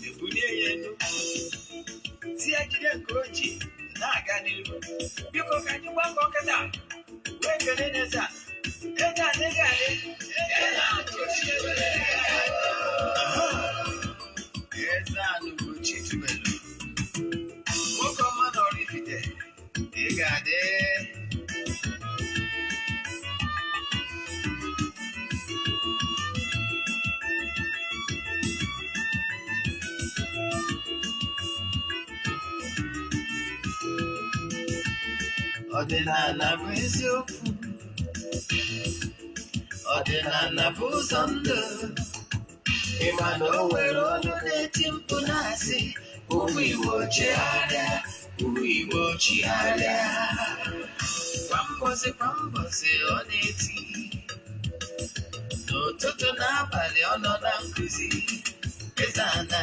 Ebulie ya elu, si ya jide nke o ji na-aga n'ihu. Biko, ka anyị gbakọ kịta wee kelee n'eze a. Eze adịghị adị. Eze anụ Ugochi tubelu, nwoke ọma na Oraifite, ị ga-adị. Ọdịnala bụ eziokwu, ọdịnala bụ ụzọ ndụ. Ịma na o nwere olu na-eti mkpu na-asị, "Ụmụ Igbo, chigharịa, ụmụ Igbo, chigharịa." Kwa mbọsị kwa mbọsị ọ na-eti, n'ụtụtụ n'abalị ọ nọ na nkụzi. Eze ana,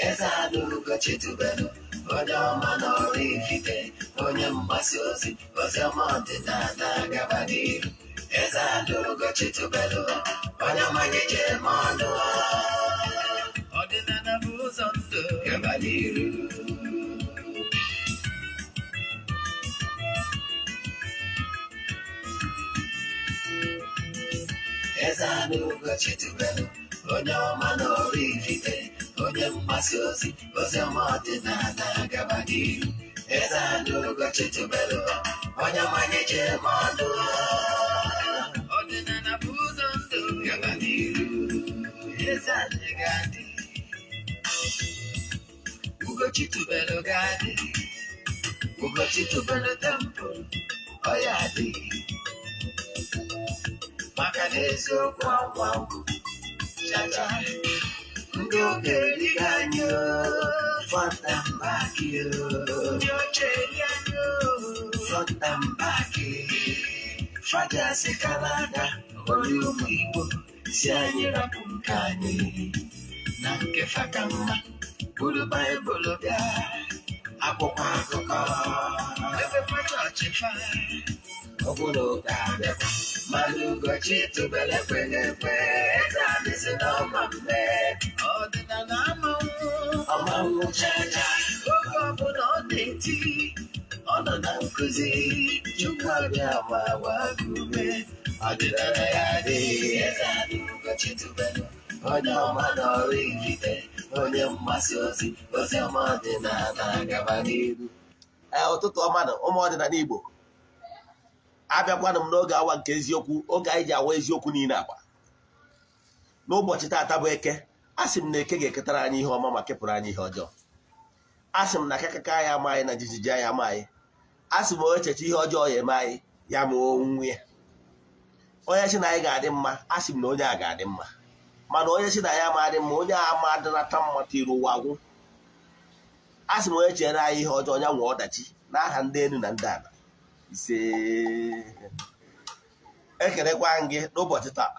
eze ana Ugochi tubelu, onye ọma na Oraifite, onye mgbasa ozi oziọma ọdịnala, gaba n'ihu. Eze ana Ugochi tubelu, onye ọma gị ji eme ọnụ. Ọdịnala bụ ụzọ ndụ, gaba n'iru. Eze ana Ugochi tubelu, onye ọma na Oraifite, onye mgbasa ozi oziọma ọdịnala, gaba n'ihu. Eze ana Ugochi tubelu, onye ọma gị ji eme ọnụ. Ọdịnala bụ ụzọ ndụ, gaba n'iru. Eze anyị ga-adị, Ugochi tubelu ga-adị, Ugochi tubelu temple ọ ya adị, maka na eziokwu anwụ anwụ chacha. Ndị ụka erighị anyị front and back, ndị ọcha eri anyị front and back. Fajasị Kanada ori ụmụ Igbo si anyị rapụ nke anyị na nke faka mma, buru Baịbụl bịa, akwụkwọ akụkọ ebekwa chọọchị fa ọbụla ụka abịakwa. Mana Ugochi tubelu ekweghị ekwe. Eze adịsị n'ọma mme, ọdịnala amanwụ ọmanwụ chacha. Oge ọbụla ọ na-eti, ọ nọ na nkụzi. Chukwu abịa ma gbaa gị ume, ọdịnala ya adịghị. Eze adị Ugochi tubelu, onye ọma na Oraifite, onye mgbasa ozi oziọma ọdịnala, gaba n'ihu. Ee, ụtụtụ ọma na ụmụ ọdịnala Igbo. Abịakwanụ m n'oge awa nke eziokwu, oge anyị ji awa eziokwu niile agba. N'ụbọchị taata bụ Eke. A sị m na Eke ga-eketara anyị ihe ọma ma kepụrụ anyị ihe ọjọọ. A sị m na akakaka anyị ama anyị, na jijiji anyị ama anyị. A sị m, onye echeche ihe ọjọọ ya eme anyị, ya ma onwe ya. Onye sị na anyị ga-adị mma, a sị m na onye a ga-adị mma. Mana onye sị na ya ama adị mma, onye a ama adịnata mma tiri ụwa agwụ. A sị m, onye chere anyị ihe ọjọọ, ya nwee ọdachi n'aha ndị elu na ndị ala. Ise. Ekelekwa m gị n'ụbọchị taa.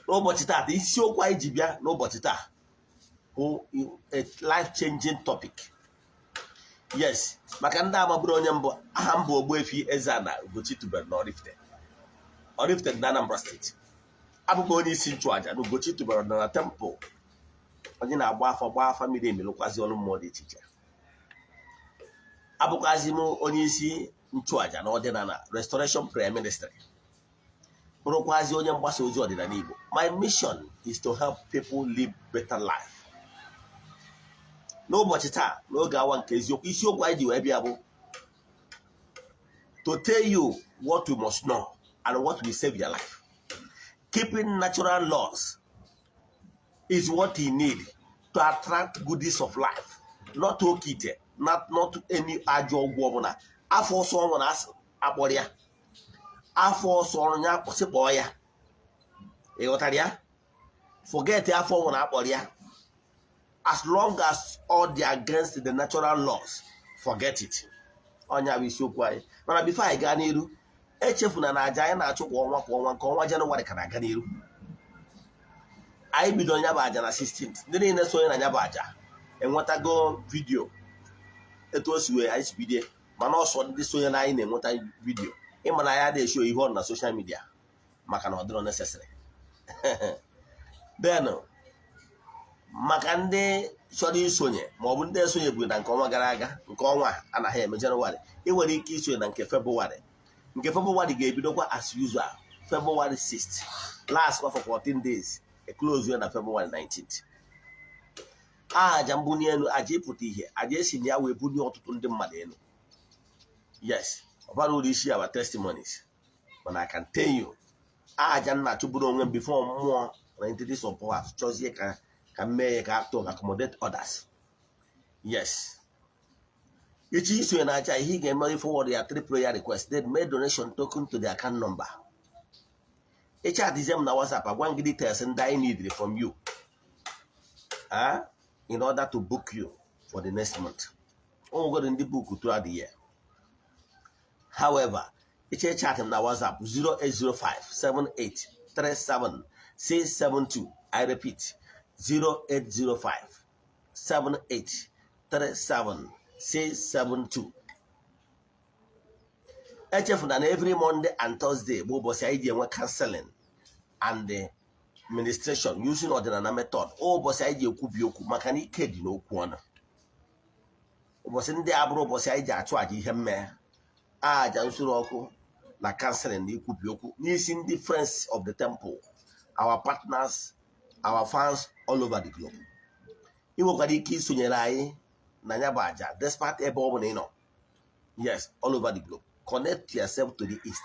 N'ụbọchị taa, isiokwu anyị ji bịa n'ụbọchị taa bụ a life changing topic. Yes, maka ndị amagburu onye mbụ, aha m bụ Ogbuefi Eze-Ana Ugochi tubelu na Oraifite, Oraifite dị na Anambra Steeti. Abụ m onye isi nchụaja na Ugochi tubelu na temple, onye na-agba afa, gba afa miri emi, lụkwazi ọrụ mmụọ dị iche iche. Abụkwazi m onye isi nchụaja na ọdịnala Restoration Prayer Ministry, bụrụkwazi onye mgbasa ozi ọdịnala Igbo. My mission is to help people live better life. N'ụbọchị taa, n'oge awa nke eziokwu, isiokwu anyị ji wee bịa bụ to tell you what you must know and what will save your life. Keeping natural laws is what you need to attract goodies of life, not okite, not any ajọ ọgwụ ọbụla. Afọ ọsọ ọnwụ na akpọrọ ya, afọ ọsọ ọrụ ya kwụsị, kpọọ ya. Ị ghọtara ya? Forget afọ ọnwụ na akpọrọ ya. As long as all dị against the natural laws, forget it. Ọnya bụ isiokwu anyị. Mana before anyị gaa n'iru, echefuna na aja anyị na-achụ kwa ọnwa kwa ọnwa, nke ọnwa Jenụwarị ka na-aga n'iru. Anyị bidoro ya bụ aja na 16th. Ndị niile sonye na ya bụ aja enwetago video etu o si wee anyị si bido. Mana ọsọ ndị sonye na anyị na-enweta video. Ịma na ya na-esho ihe ọnụ na social media maka na ọ dịrọ necessary. Then maka ndị chọrọ isonye maọbụ ndị esonyebughị na nke ọnwa gara aga, nke ọnwa a anaghị eme Jenụwarị, ị nwere ike isonye na nke Febụwarị. Nke Febụwarị ga-ebidokwa as usual February 6th, last for 14 days, close ya na February 19th. Aja mbunye elu, aja ịpụta ihe, aja esi na ya wee bunye ọtụtụ ndị mmadụ elu. Yes, ọ bara uru isi our testimonies, mana I can tell you, aja nna chụburu onwe m before mmụọ na entities of power chọzie ka m mee ya ka to accommodate others. Yes, ichi isonye na aja, ihe ị ga-eme, forward ya three prayer request, then make donation token to the account number. Ịchatizie m na WhatsApp, agwa m gị details ndị anyị need from you, ah, in order to book you for the next month. O nwegoro ndị book throughout the year. However, iche chat m na WhatsApp, 0805 7837 672. I repeat, 0805 7837 672. Echefuna na every Monday and Thursday bụ ụbọchị anyị ji enwe counseling and the ministration using ọdịnala method, ụbọchị anyị ji ekwubi okwu maka na ike dị n'okwu ọnụ. Ụbọchị ndị a bụrụ ụbọchị anyị ji achụ àjà ihe mmee, àjà nsure ọkụ na counseling na ikwubi okwu n'isi ndị friends of the temple, our partners, our fans all over the globe. Ị nwekwara ike isonyere anyị na ya bụ àjà despite ebe ọ bụla ị nọ. Yes, all over the globe, connect yourself to the east,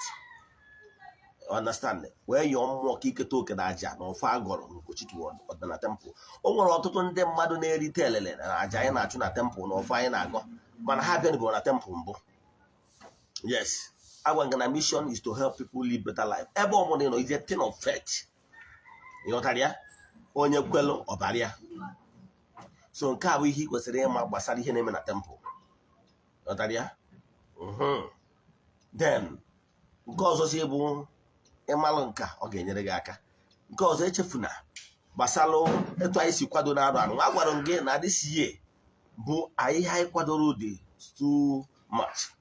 understand, wee yọọ mmụọ ka iketa oke na aja na ofe agọrọ n'Ugochukwu ọdịnala temple. O nwere ọtụtụ ndị mmadụ na-erite elele na aja anyị na-achụ na temple na ofe anyị na-agọ, mana ha bịanụbụ na temple mbụ. Yes, agwa gị na mission is to help people live better life. Ebe ọ bụla ị nọ is a thing of faith. Ịghọtara ya? Onye kwelụ, ọbara ya. So nke a bụ ihe ị kwesịrị ịma gbasara ihe na-eme na temple. Ghọtara ya? Then nke ọzọ si bụ ịmalụ nka ọ ga-enyere gị aka. Nke ọzọ, echefuna gbasalụ etu anyị si kwado na-arụ arụ. A gwara m gị na this year bụ anyị ihe anyị kwadoro dị too much,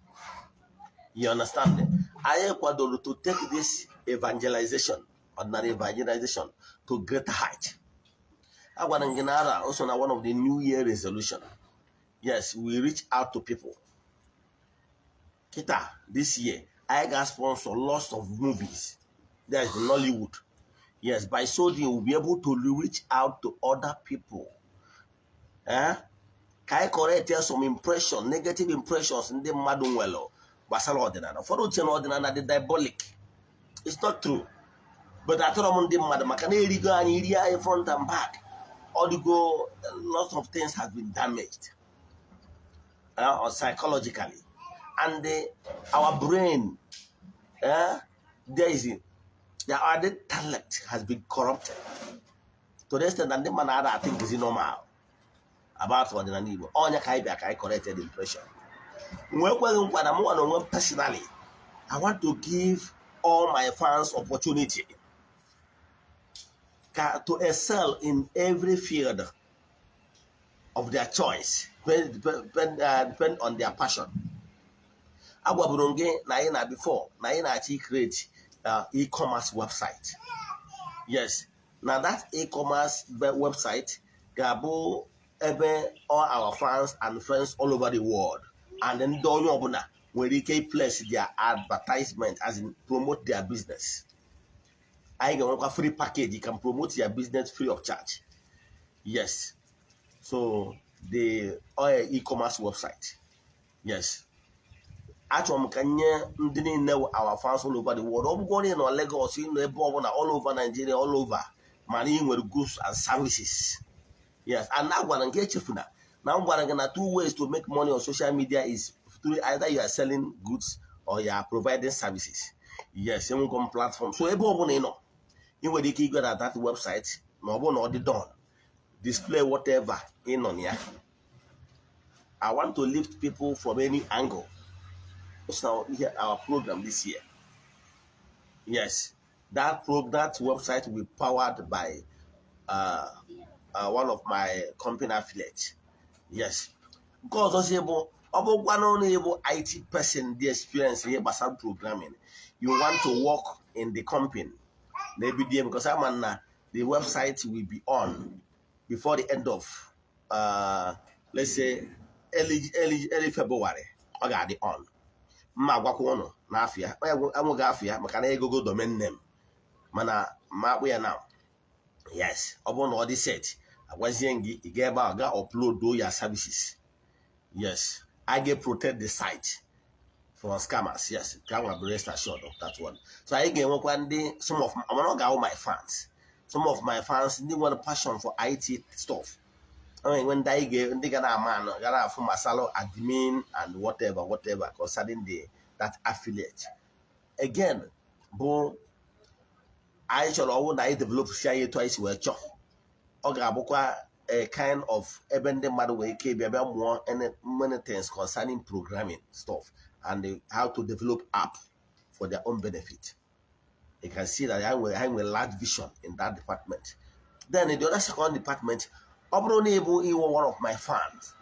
you understand? Anyị kwadoro to take this evangelization, ordinary evangelization, to greater height. Agwara m gị na ara also na one of the new year resolution, yes, we reach out to people. Kita this year, anyị ga-sponsor lots of movies, that is Nollywood. Yes, by so doing, we'll be able to reach out to other people, eh? Ka anyị correct some impression, negative impressions ndị mmadụ nwere gbasara ọdịnala. Ụfọdụ uche na ọdịnala dị diabolic. It's not true, but atọrọ m ndị mmadụ maka na erigo anyị iri anyị front and back. Ọ dịgo, lot of things have been damaged or psychologically, and our brain, there is the our intellect has been corrupted to the extent that ndị mmadụ ada think is normal about ọdịnala Igbo. Ọnya ka anyị bịa ka anyị correct the impression. Nwee kweghị nkwa na mụnwa na onwe m personally, I want to give all my fans opportunity ka to excel in every field of their choice, depend on their passion. Agwaburu m gị na anyị na before na anyị na-achọ create e-commerce website. Yes, na that e-commerce website ga-abụ ebe all our fans and friends all over the world and ndị onye ọbụla nwere ike place their advertisement, as in promote their business. Anyị ga-enwekwa free package. You can promote your business free of charge. Yes, so the e-commerce website, yes, achọrọ m ka nye ndị niile, our fans all over the world, ọ bụgo onye nọ Lagos, ịnọ ebe ọbụla all over Nigeria, all over, mana ị nwere goods and services. Yes, and a gwara nke echefuna na m gwara gị na two ways to make money on social media is through either you are selling goods or you are providing services. Yes, enwego m platform, so ebe ọbụla ị nọ, ị nwere ike ịgo na that website ma ọ bụrụ na ọ dị done, display whatever ị nọ na ya. I want to lift people from any angle. It's now here our program this year. Yes, that website will be powered by one of my company affiliates. Yes. Nke ọzọ si bụ ọ bụkwanụ na ịbụ IT person dị experience ihe gbasara programming, you want to work in the company. Na-ebido, because ama na the website will be on before the end of, let's say, early, early, early February. Ọ ga-adị on. Mma agwakwa ụnụ n'afịa enweghị afịa maka na egogo domain name, mana ma akpụ ya now. Yes, ọ bụrụ na ọ dị set, agwazie gị, ị ga ebe a ga upload your services. Yes, I get protect the site from scammers. Yes, ka nwa be rest assured of that one. So anyị ga-enwekwa ndị, some of, mana ọ ga-awụ my fans, some of my fans ndị nwere passion for IT stuff. Ọ ga-enwe ndị anyị ga ndị ga na-ama anụ ga na-afụ masalụ admin and whatever, whatever concerning the that affiliate. Again, bụ anyị chọrọ ọwụ na anyị develop si anyị etu anyị si wee chọọ, ọ ga-abụkwa a kind of ebe ndị mmadụ nwere ike ịbịa bịa mụọ many things concerning programming stuff and how to develop app for their own benefit. You can see that I nwere large vision in that department. Then in the other second department, ọ bụrụ na ị bụ iwe one of my fans,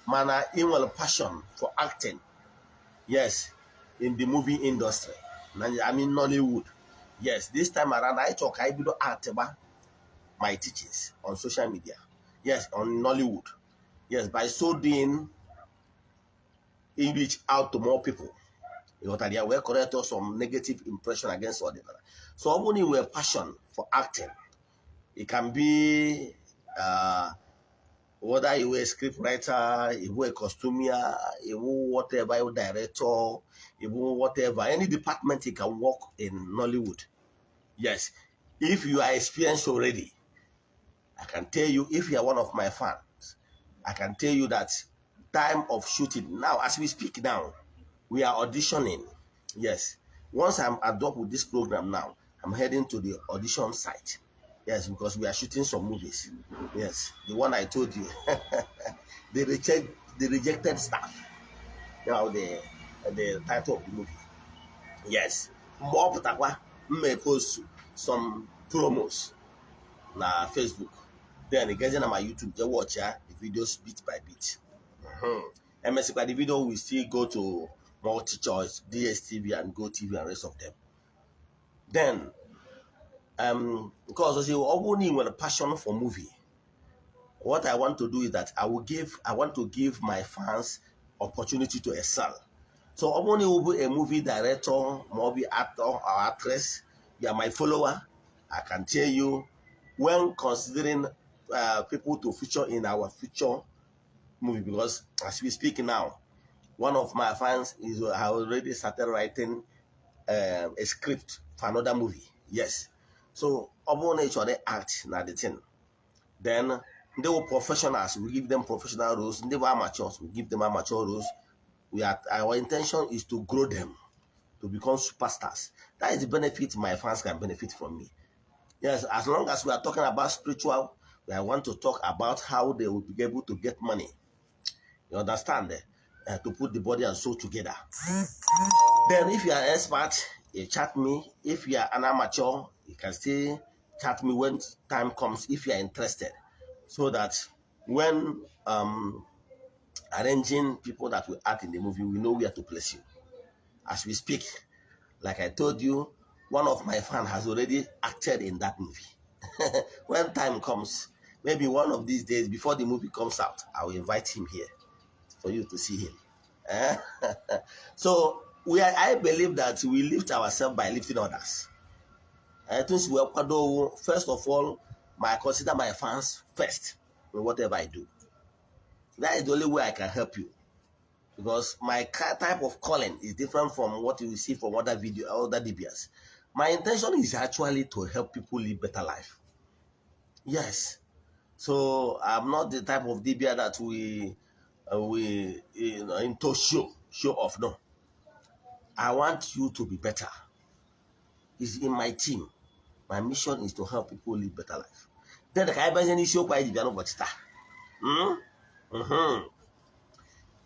mana ị nwere passion for acting, yes, in the movie industry, I mean Nollywood, yes, this time around anyị chọrọ ka anyị bido act gba my teachings on social media, yes, on Nollywood. Yes, by so doing, it reach out to more people. Ịghọtara ya, wee correct some negative impression against ọdịnala. So ọ bụrụ na ị nwere passion for acting, it can be whether you were a script writer, you were a costumier, you were whatever, you were director, you were whatever, any department you can work in Nollywood. Yes, if you are experienced already, I can tell you, if you are one of my fans, I can tell you that time of shooting now, as we speak now, we are auditioning. Yes, once I'm adopt with this program now, I'm heading to the audition site. Yes, because we are shooting some movies. Yes, the one I told you, the rejected staff. Now the title of the movie. Yes, mgbe ọ pụtakwa, m may post some promos na Facebook. Then gaje na my YouTube, je watch ya, the videos bit by bit. Emesịkwa, the video will still go to multi-choice, DSTV and GoTV and rest of them. Then nke ọzọ si, ọ bụrụ na ị nwere passion for movie, what I want to do is that I want to give my fans opportunity to excel. So ọ bụrụ na ị bụ a movie director ma ọ bụ actor or actress, you are my follower, I can tell you, when considering people to feature in our future movie, because as we speak now, one of my fans is already started writing a script for another movie. Yes. So ọ bụrụ na ị chọrọ act na the thing, then ndị wụ professionals, we give them professional roles. Ndị bụ amateurs, we give them amateur roles. We are Our intention is to grow them to become superstars. That is the benefit my fans can benefit from me. Yes, as long as we are talking about spiritual, we want to talk about how they will be able to get money, you understand, to put the body and soul together. Then if you are an expert, you chat me. If you are an amateur, you can still chat me when time comes if you are interested, so that when arranging people that will act in the movie, we know where to place you. As we speak, like I told you, one of my fans has already acted in that movie. When time comes, maybe one of these days before the movie comes out, I will invite him here for you to see him. Eh? So I believe that we lift ourselves by lifting others. I think we kwado. First of all, I consider my fans first in whatever I do. That is the only way I can help you. Because my type of calling is different from what you see from other video, other dibias. My intention is actually to help people live better life. Yes. So I'm not the type of dibia that we into show off. No. I want you to be better. It's in my team. My mission is to help people live better life. Then ka anyị bazie n'isiokwu anyị ji bịa n'ụbọchị taa.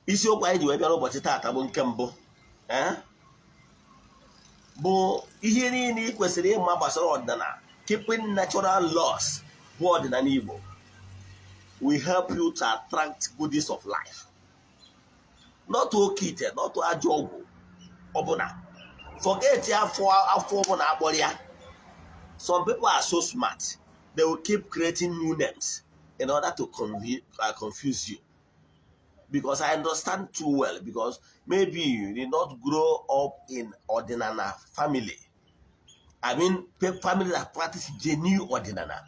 Isiokwu anyị ji wee bịa n'ụbọchị taata bụ nke mbụ, eh? Bụ ihe niile ị kwesịrị ịma gbasara ọdịnala. Keeping natural laws bụ ọdịnala Igbo will help you to attract goodies of life, not oke ite, not ajọ ọgwụ ọbụla. Forget afọ afọ ọbụla akpọrọ ya. Some people are so smart, they will keep creating new names in order to confuse you. Because I understand too well, because maybe you did not grow up in Odinana family. I mean, family that practice genuine Odinana.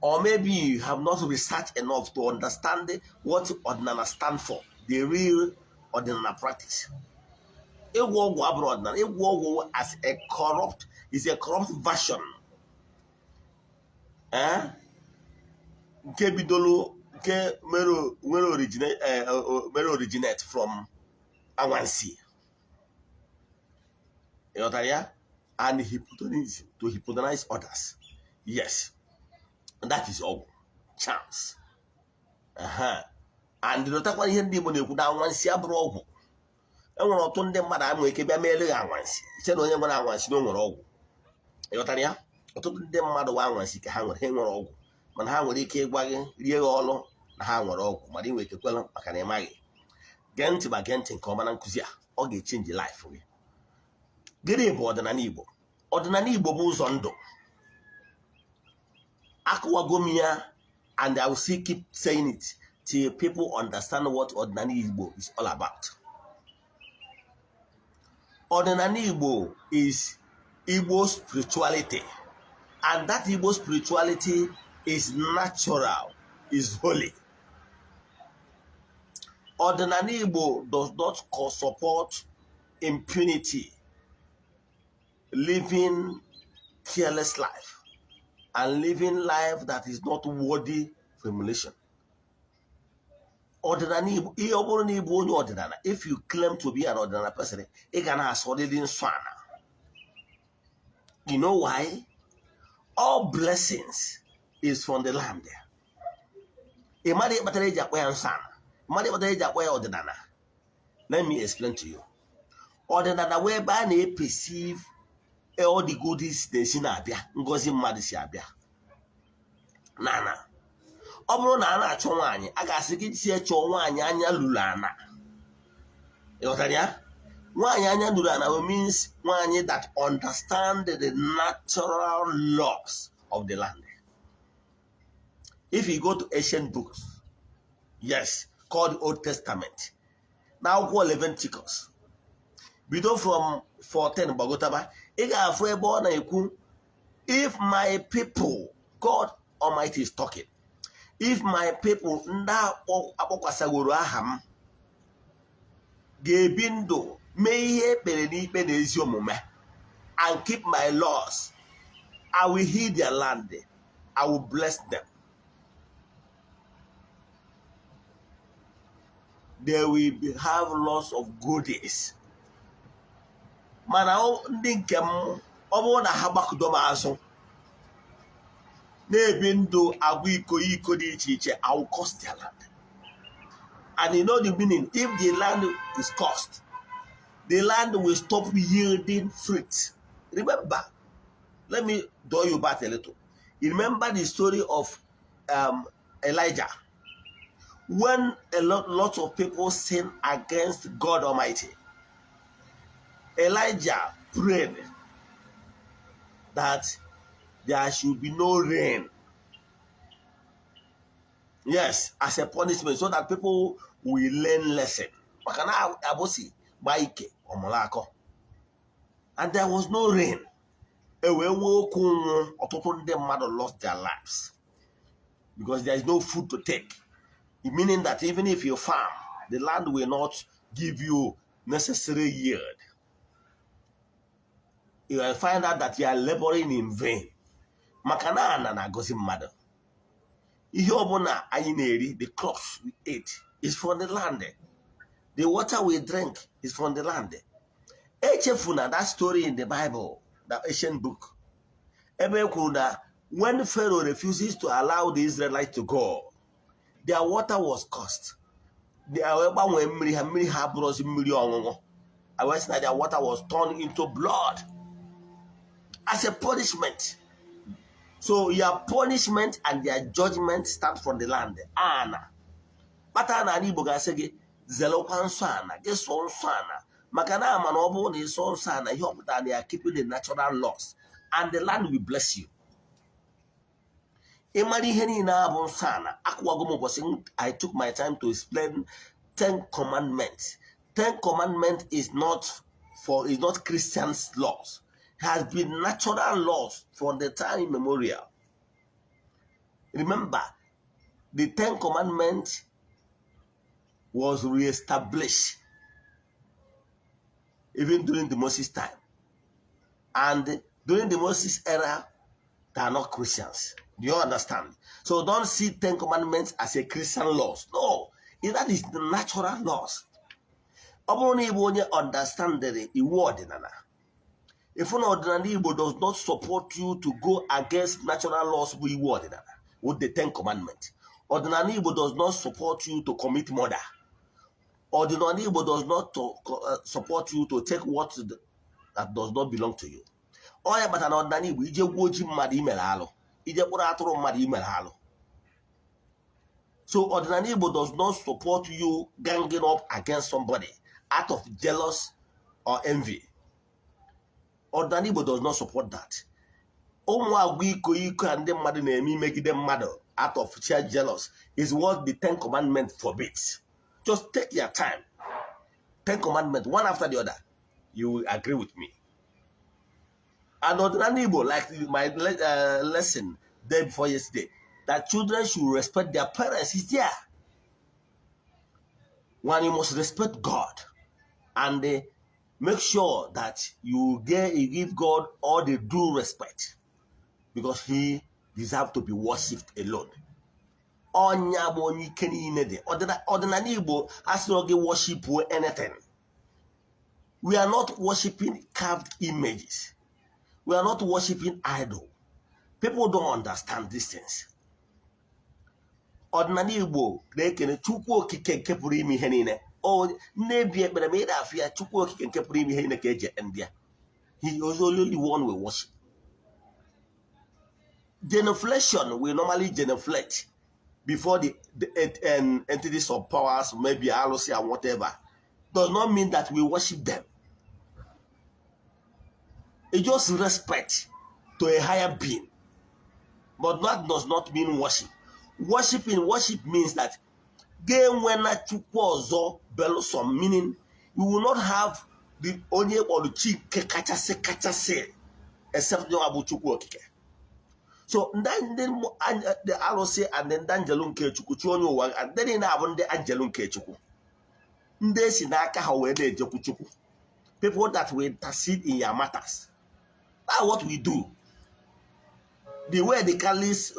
Or maybe you have not researched enough to understand what Odinana stand for, the real Odinana practice. Ịgwọ ọgwụ abụrụ ọdịnala. Ịgwọ ọgwụ as a corrupt is a corrupt version, eh? Nke bidoro, nke mere nwere originate, mere originate from anwansi. Ịghọtara ya? And hypnotism, to hypnotize others. Yes, that is ọgwụ chance. Aha. And lọtakwa ihe ndị Igbo na-ekwu na anwansi abụrụ ọgwụ. Enwere ọtụtụ ndị mmadụ a nwere ike bịa meere ha anwansi, site na onye nwere anwansi na o nwere ọgwụ. Ịghọtara ya? Ọtụtụ ndị mmadụ nwe anwansi ka ha nwere, ha nwere ọgwụ, mana ha nwere ike ịgwa gị rie gị ọlụ na ha nwere ọgwụ, mana ị nwere ike kwela maka na ị maghị. Gee ntị, ma gee ntị nke ọma na nkụzi a, ọ ga-echange life gị. Gịnị bụ ọdịnala Igbo? Ọdịnala Igbo bụ ụzọ ndụ. Akụwago m ya, and I will still keep saying it till people understand what ọdịnala Igbo is all about. Ọdịnala Igbo is Igbo spirituality, and that Igbo spirituality is natural, is holy. Ọdịnala Igbo does not support impunity, living careless life and living life that is not worthy for emulation. Ọdịnala Igbo, ihe ọ bụrụ na ịbụ onye ọdịnala, if you claim to be an ọdịnala person, ị ga na-asọrịrị nsọ ala. You know why? All blessings is from the land. Ị mara ihe kpatara eji akpọ ya nsọ ala? Ị mara ihe kpatara eji akpọ ya ọdịnala? Let me explain to you. Ọdịnala wee ebe a na-eperceive all the goodies na-esi na-abịa, ngozi mmadụ si abịa na ọ bụrụ na a na-achọ nwaanyị, a ga-asị gị si chọọ nwaanyị anya luru ana. Ịghọtara ya? Nwaanyị anya luru ana means nwaanyị that understand the natural laws of the land. If you go to ancient books, yes, called the Old Testament, na akwụkwọ Leviticus, bido from 14 gbagotaba, ị ga-afụ ebe ọ na-ekwu, "If my people," God Almighty is talking, "if my people, ndị akpọkwasagoro aha m, ga-ebi ndụ mee ihe ekpere n'ikpe na ezi omume and keep my laws, I will heal their land, I will bless them. They will have lots of goodies. Mana ndị nke m, ọ bụrụ na ha gbakụdo m azụ na-ebi ndụ agwa iko iko dị iche iche, I will curse their land." And you know the meaning: if the land is cursed, the land will stop yielding fruit. Remember, let me draw you back a little. You remember the story of Elijah, when a lot of people sin against God Almighty. Elijah prayed that there should be no rain. Yes, as a punishment, so that people will learn lesson. Maka na abụsị gbaa ike ọmụrụ akọ. And there was no rain. E wee nwee oke ụnwụ, ọtụtụ ndị mmadụ lost their lives because there is no food to take. Meaning that even if you farm, the land will not give you necessary yield. You will find out that you are laboring in vain. Maka na ana na-agọzi mmadụ. Ihe ọbụla anyị na-eri, the crops we ate is from the land. The water we drink is from the land. Echefuna that story in the Bible, the ancient book, ebe e kwuru na when Pharaoh refuses to allow the Israelites to go, their water was cursed. They wee gbanwee mmiri ha, mmiri ha abụrụzi mmiri ọṅụṅụ. I wee sị na their water was turned into blood as a punishment. So your punishment and their judgment start from the land. Ana. Kpatara na ala Igbo ga-asị gị zelụkwa nsọ ana, gị sụọ nsọ ana, maka na ama na ọ bụrụ na ị sụọ nsọ ana, ihe ọ pụtara na ya keeping the natural laws. and the land will bless you. Ịmara ihe niile a bụ nsọ ana akwụwago m ụbọchị I took my time to explain Ten Commandments. Ten Commandment is not Christians' laws. It has been natural laws from the time immemorial. Remember, the Ten Commandments was reestablished even during the Moses time. And during the Moses era, they are not Christians. Do you understand? So don't see Ten Commandments as a Christian laws. No, that is the natural laws. Ọ bụrụ na ịbụ onye understanding iwu ọdịnala, ifu na ọdịnala Igbo does not support you to go against natural laws bụ iwu ọdịnala with the Ten Commandments. Ọdịnala Igbo does not support you to commit murder. Ọdịnala Igbo does not support you to take what that does not belong to you. Ọ ya kpatara na ọdịnala Igbo, ije gwuo ji mmadụ, imere alụ. Ije kpụrụ atụrụ mmadụ, imere alụ. So ọdịnala Igbo does not support you ganging up against somebody out of jealous or envy. Ọdịnala Igbo does not support that. Ụmụ agwa iko iko a ndị mmadụ na-eme imegide mmadụ out of sheer jealous is what the Ten Commandments forbids. Just take your time. Ten Commandments, one after the other. You will agree with me. And ọdịnala Igbo, like my lesson day before yesterday, that children should respect their parents is there. One, you must respect God and make sure that you give God all the due respect because He deserves to be worshipped alone. Ọnya bụ onye ike niile dị. Ọdịnala Igbo asịrọ gị worship anything. We are not worshiping carved images. We are not worshiping idol. People don't understand these things. Ọdịnala Igbo na-ekene Chukwu Okike nke pụrụ ime ihe niile. Nne-ebi ekpere ma ị na-afụ ya, Chukwu Okike nke pụrụ ime ihe niile ka eji ekpe ndị a. He is only one we worship. Genuflection, we normally genuflect before the entities of powers, maybe alụsị and whatever, does not mean that we worship them. It just respect to a higher being. But that does not mean worship. Worshiping, worship means that ga-enwe na Chukwu ọzọ belụsọ, meaning we will not have the onye kpọrọ chi nke kachasị kachasị except ya bụ Chukwu Okike. So ndị alụsị and ndị anjelu nke Chukwu, chi onye ụwa, ndị niile abụ ndị anjelu nke Chukwu, ndị esi n'aka ha wee na-ejekwu Chukwu, people that will intercede in your matters. That's what we do. The way the Catholics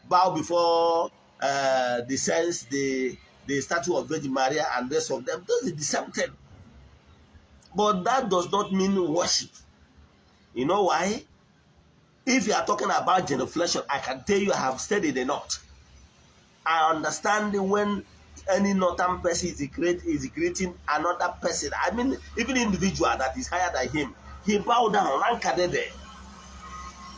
bow before the saints, the statue of Virgin Maria and rest of them, those is the same thing. But that does not mean worship. You know why? If you are talking about genuflection, I can tell you I have studied a lot. I understand when any northern person is creating another person. I mean, even individual that is higher than him, he bow down, rankadede.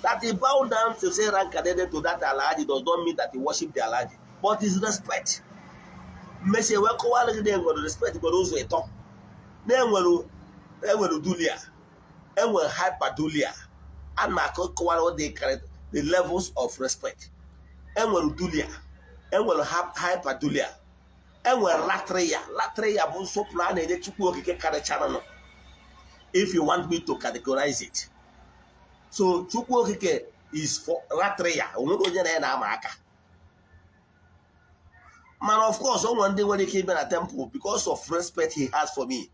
That he bow down to say rankadede to that Alhaji does not mean that he worship the Alhaji, but it's respect. Mmesie wee kọwara gị na enwere respect nwere ụzọ ịtọ, na enwere dulia, enwere hyperdulia. A na-akọwara the levels of respect. Enwere dulia, enwere hyperdulia, enwere latria. Latria bụ nsọpụrụ a na-enye Chukwu Okike karịcharanụ, if you want me to categorize it. So Chukwu Okike is for latria. Onwere onye na ya na-ama aka. Mana of course, o nwere ndị nwere ike ịbịa na temple because of respect he has for me,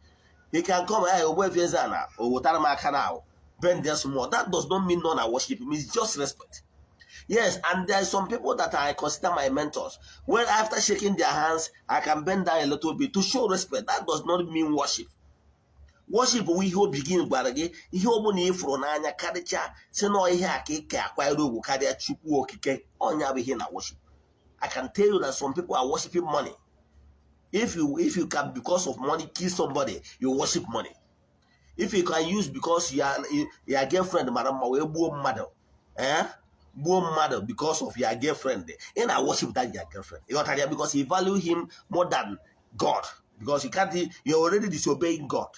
he can come, "Hey, Ogbuefi Eze-Ana," o wetara m aka na bend there small. That does not mean none I worship him. It's just respect. Yes, and there are some people that I consider my mentors. When after shaking their hands, I can bend down a little bit to show respect. That does not mean worship. Worship bụ ihe obi gị gwara gị, ihe ọ bụla ị fụrụ n'anya karịchaa, si na ihe a ka ị ka akwanyere ugwu karịa Chukwu Okike, ọnya bụ ihe na worship. I can tell you that some people are worshiping money. If you can, because of money, kill somebody, you worship money. If you can use because your girlfriend mara mma wee gbuo mmadụ, gbuo mmadụ because of your girlfriend, ị na worship that your girlfriend. You ghọtara ya? Because you value him more than God, because you can't, you're already disobeying God.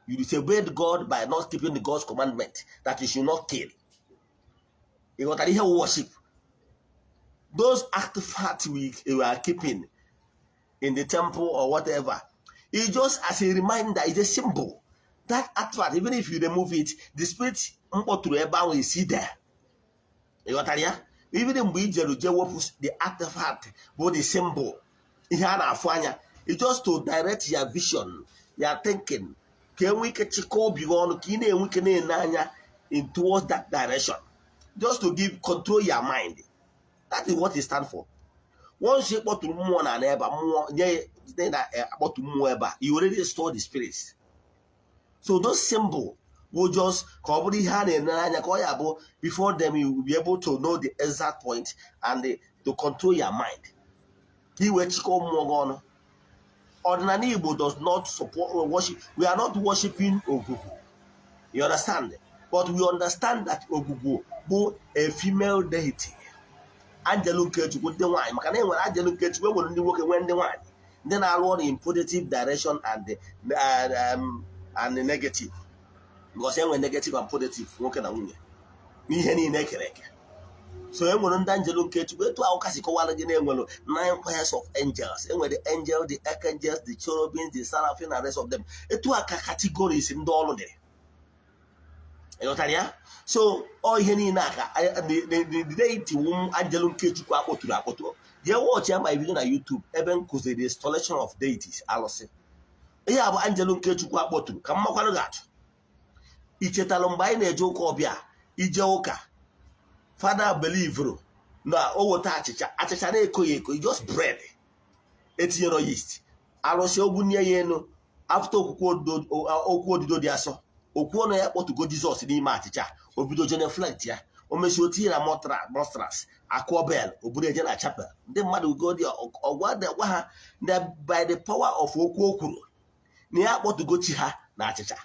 You disobeyed God by not keeping the God's commandment that you should not kill. Ị ghọtara ihe worship? Those artifacts we are keeping in the temple or whatever, it's just as a reminder, it's a symbol. That artifact, even if you remove it, the spirit mkpọtụrụ ebe ahụ esi there. Ị ghọtara ya? Even mgbe i jere je wepụ the artifact bụ the symbol, ihe a na-afụ anya, it's just to direct your vision, your thinking, ka enwee ike chịkọọ obi gị ọnụ, ka ị na-enwe ike na-ene anya in towards that direction, just to give control your mind. That is what it stand for. Once ị kpọtụrụ mmụọ na ebe a, mmụọ nye nye na akpọtụ mmụọ ebe a, you already store the spirits. So those symbol will just ka ọ bụrụ ihe a na-ene anya, ka ọ ya bụ before them you will be able to know the exact point and to control your mind, ka i wee chịkọọ mmụọ gị ọnụ. Ọdịnala Igbo does not support worship. We are not worshiping Ogwugwu, you understand? But we understand that Ogwugwu bụ a female deity, angel nke Chukwu, ndị nwaanyị, maka na enwere angel nke Chukwu, enwere ndị nwoke, nwee ndị nwaanyị, ndị na-arụ ọrụ in positive direction and the negative, because enwere negative and positive, nwoke na nwunye n'ihe niile ekere eke. So enwere ndị angel nke Chukwu. Etu ahụ kasị kọwara gị na enwere nine choirs of angels, enwere the angel, the archangels, the cherubims, the seraphim and rest of them. Etu a ka categories ndị ọrụ dị. Ịghọtara ya? So ọ ihe niile a ka the deity wu angel nke Chukwu akpọtụrụ akpọtụ. Jee watch ya my video na YouTube ebe m kụziri the installation of deities, alụsị. Ihe a bụ angel nke Chukwu akpọtụrụ. Ka m makwarụ gị atụ. I chetalụ mgbe anyị na-eje ụka ọbịa, ije ụka, fada belivuru na o weta achịcha, achịcha na-ekoghị eko, just bread etinyere yeast, arụsị ogbunye ya elu. After okwukwe okwu odido dị asọ, okwu ọnụ ya kpọtụgo Jizọs n'ime achịcha, o bido genuflect ya, o mesi o tinye na monstrance, akụọ bell, o buru eje na chapel. Ndị mmadụ go dị ọgwa gwa ha na by the power of okwu o kwuru na ya akpọtụgo chi ha na achịcha,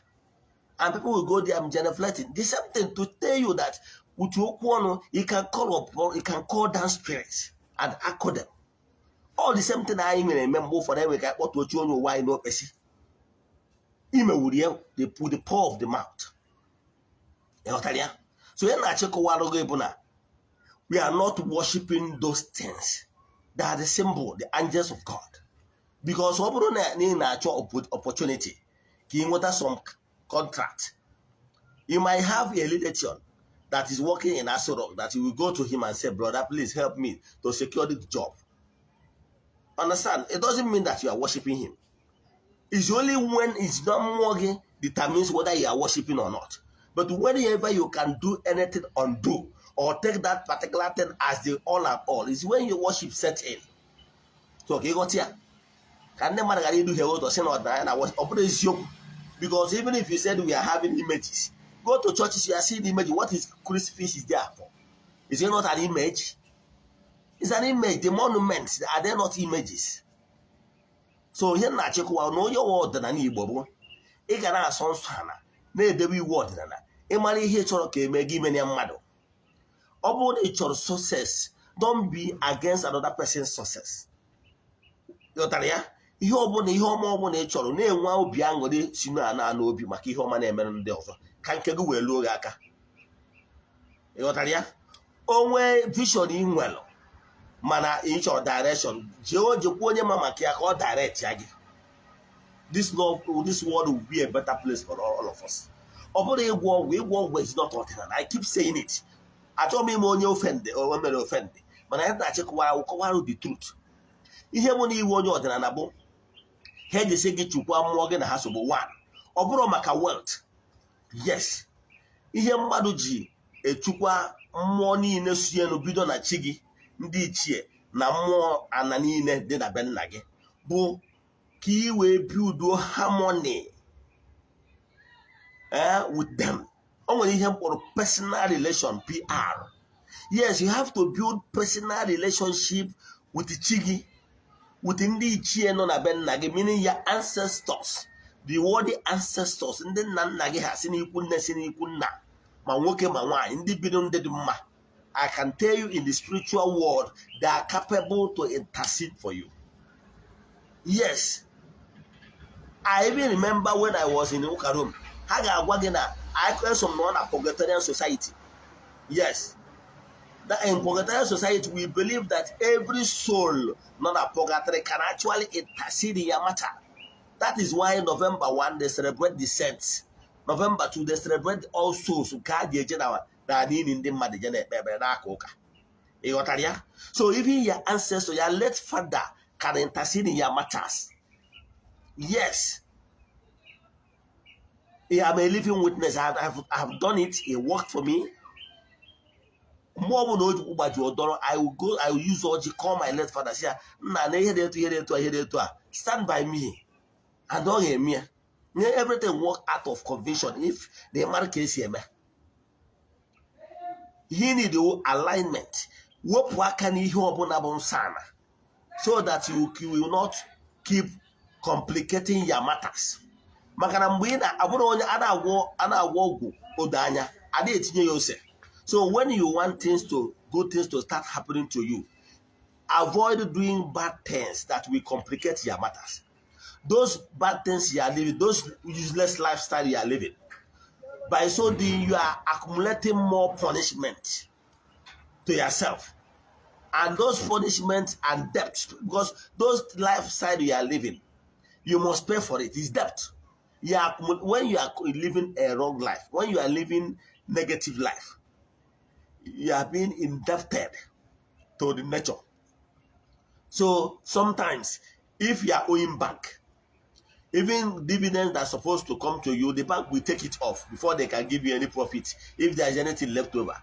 and people will go there and genuflecting. The same thing to tell you that with okwu ọnụ you can call up, you can call down spirits and accord them. All the same thing anyị mere eme mgbe ụfọdụ, enwe ka anyị kpọtụọ chi onye ụwa anyị n'okpesi imewuru ya, the power of the mouth. Ịghọtara ya? So ya na-achịkọwarụ gị bụ na we are not worshiping those things. They are the symbol, the angels of God, because ọ bụrụ na ị na-achọ opportunity ka ị nweta some contract, you might have a relation that is working in Aso Rock that you will go to him and say, "Brother, please help me to secure this job." Understand? It doesn't mean that you are worshiping him. It's only when it's not mmụọ gị determines whether you are worshiping or not. But whenever you can do anything undo or take that particular thing as the all and all is when your worship set in. So ka ịghọta ya, ka ndị mmadụ ghara iduhie ụzọ si na ọdịnala na worship. Ọ bụrụ eziokwu, because even if you said we are having images, go to churches, you are seeing the image. What is crucifix is there for? Is it not an image? It's an image. The monuments, are they not images? So ihe na-achịkwa na onye ọwa ọdịnala Igbo bụ ị ga na-asọ nsọ ala, na-edebe iwu ọdịnala, ịmara ihe ị chọrọ ka eme gị, ime ya mmadụ. Ọ bụrụ na ị chọrọ success, don't be against another person's success. Ghọtara ya? Ihe ọbụla, ihe ọma ọbụla ị chọrọ, na-enwe obi aṅụrị si na ana n'obi maka ihe ọma na-emere ndị ọzọ, ka nke gị wee luo gị aka. Ị ghọtara ya? Onwe vision ị nwere mana ị chọrọ direction, jee jekwa onye ma maka ya ka ọ direct ya gị. This world will be a better place for all of us. Ọ bụrụ ịgwọ ọgwụ, ịgwọ ọgwụ is not ọdịnala. I keep saying it. Achọghị m ime onye offend, o mere offend, mana anyị na-achịkọwara kọwara the truth. Ihe bụ na iwe onye ọdịnala bụ ha ejisi gị chukwa mmụọ gị na ha sogbu one. Ọ bụrụ maka wealth, yes, ihe mmadụ ji echukwa mmụọ niile si elu bido na chi gị, ndị ichie na mmụọ ana niile dị na be nna gị, bụ ka ị wee build harmony with them. O nwere ihe mkpọrọ personal relation, PR. Yes, you have to build personal relationship with chi gị, with ndị ichie nọ na be nna gị, meaning your ancestors, the worthy ancestors, ndị nna nna gị ha si n'ikwu nne, si n'ikwu nna, ma nwoke ma nwaanyị, ndị bido ndị dị mma. I can tell you, in the spiritual world, they are capable to intercede for you. Yes. I even remember when I was in ụka Rome, ha ga-agwa gị na eso m nọ na Purgatorian Society. Yes, that in Purgatorian Society, we believe that every soul nọ na purgatory can actually intercede in your matter. That is why November 1, they celebrate the saints. November 2, they celebrate all souls, nke a ga-eje na n'ili ndị mmadụ je na-ekpe ekpere n'aka ụka. Ị ghọtara ya? So even your ancestor, your late father, can intercede in your matters. Yes, I am a living witness. I have done it. It worked for me. Mgbe ọbụla o ji gbaji ọdọrọ, I will go, I will use ọjị, call my late father, sị ya, "Nna, na ihe dị etu, ihe dị etu a, ihe dị etu a, stand by me," and ọ ga-eme ya. Nye everything work out of conviction if they mara ka esi eme ihe. Need alignment. Wepụ aka n'ihe ọbụla bụ nsọ ana so that you will not keep complicating your matters, maka na mgbe ị na-abụrụ onye a na-agwọ ọgwụ odo anya, a na-etinye ya ose. So when you want things to good things to start happening to you, avoid doing bad things that will complicate your matters. Those bad things you are living, those useless lifestyle you are living, by so doing, you are accumulating more punishment to yourself, and those punishments and debts, because those lifestyle you are living, you must pay for it. It's debt you are when you are living a wrong life, when you are living negative life, you are being indebted to the nature. So sometimes, if you are owing bank, even dividends that's supposed to come to you, the bank will take it off before they can give you any profit, if there is anything left over.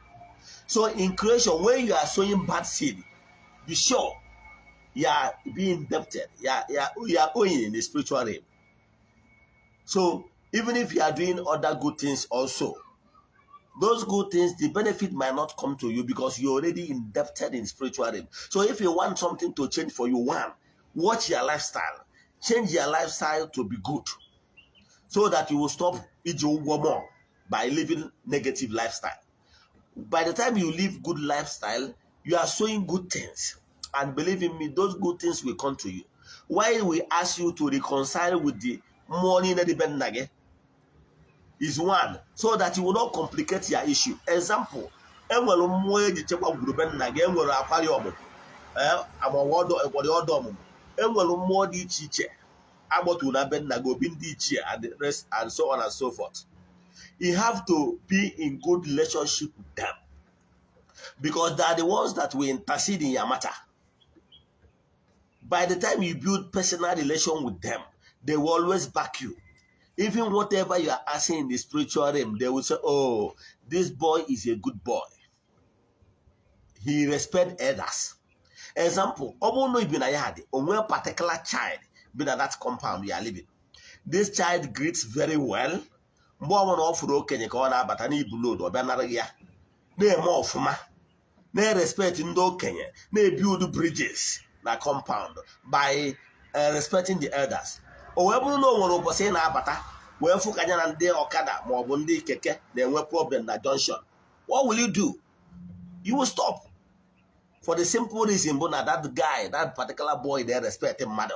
So in creation, when you are sowing bad seed, be sure you are being indebted. You are owing in the spiritual realm. So even if you are doing other good things also, those good things, the benefit might not come to you because you're already indebted in spiritual realm. So if you want something to change for you, one, watch your lifestyle. Change your lifestyle to be good so that you will stop iji ụgwọ more by living negative lifestyle. By the time you live good lifestyle, you are sowing good things. And believe in me, those good things will come to you. Why we ask you to reconcile with the mmụọ niile dị be nna gị is one, so that you will not complicate your issue. Example, enwere mmụọ eji chekwa ngwurube nna gị, enwere akwari ọmụmụ, amọwọdọ ekwari ọdọ ọmụmụ, enwere mmụọ dị iche iche agbọturu na be nna gị, obi ndị ichie and the rest and so on and so forth. You have to be in good relationship with them because they are the ones that will intercede in your matter. By the time you build personal relation with them, they will always back you. Even whatever you are asking in the spiritual realm, they will say, "Oh, this boy is a good boy. He respect elders." Example, ọ bụrụ na ibi na ya dị, o nwee particular child bi na that compound you are living. This child greets very well. Mgbe ọbụla ọ fụrụ okenye ka ọ na-abata n'ibu load, ọ bịa nara ya, na-eme ọfụma, na-respect ndị okenye, na-ebuild bridges na compound by respecting the elders. O wee bụrụ na o nwere ụbọchị ị na-abata wee fụ ka anya na ndị ọkada ma ọ bụ ndị keke na-enwe problem na junction, what will you do? You will stop, for the simple reason bụ na that guy, that particular boy, dey respect mmadụ.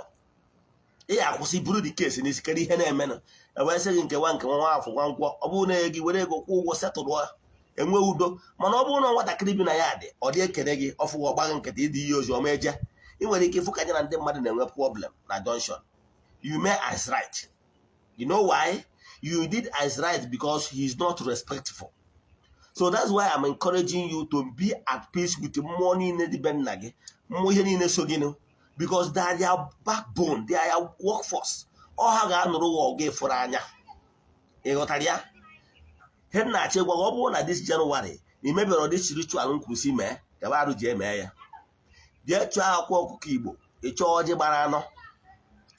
Ị ga-akwụsị buru the case n'isi, kedu ihe na-emenụ? Ewee sị gị nkewa nke nwa afọ nwa nkwọ, ọ bụrụ na gị were ego kwụọ ụgwọ setụrụ, enwe udo. Mana ọ bụrụ na nwatakịrị bi na ya dị, ọ dị ekele gị ọfụghị, ọgbaghị nkịtị, ịdị ihe ozi ọma eje, ị nwere ike ịfụ ka anya na ndị mmadụ na-enwe problem na junction. You may as right. You know why you did as right? Because he is not respectful. So that's why I'm encouraging you to be at peace with mmụọ niile dị be nna gị, mmụọ ihe niile so gị nụ, because they are your backbone, they are your workforce. Ọ ha ga-anụrụ gị ọgụ ịfụrụ anya. Ị ghọtara ya? Ihe m na-achọ ịgwa gị, ọ bụrụ na this January na imebere this ritual nkwụsị, mee gaba arụ, jee mee ya, jee chụọ akwa ọkụkọ Igbo, ị chọọ ọjị gbara anọ,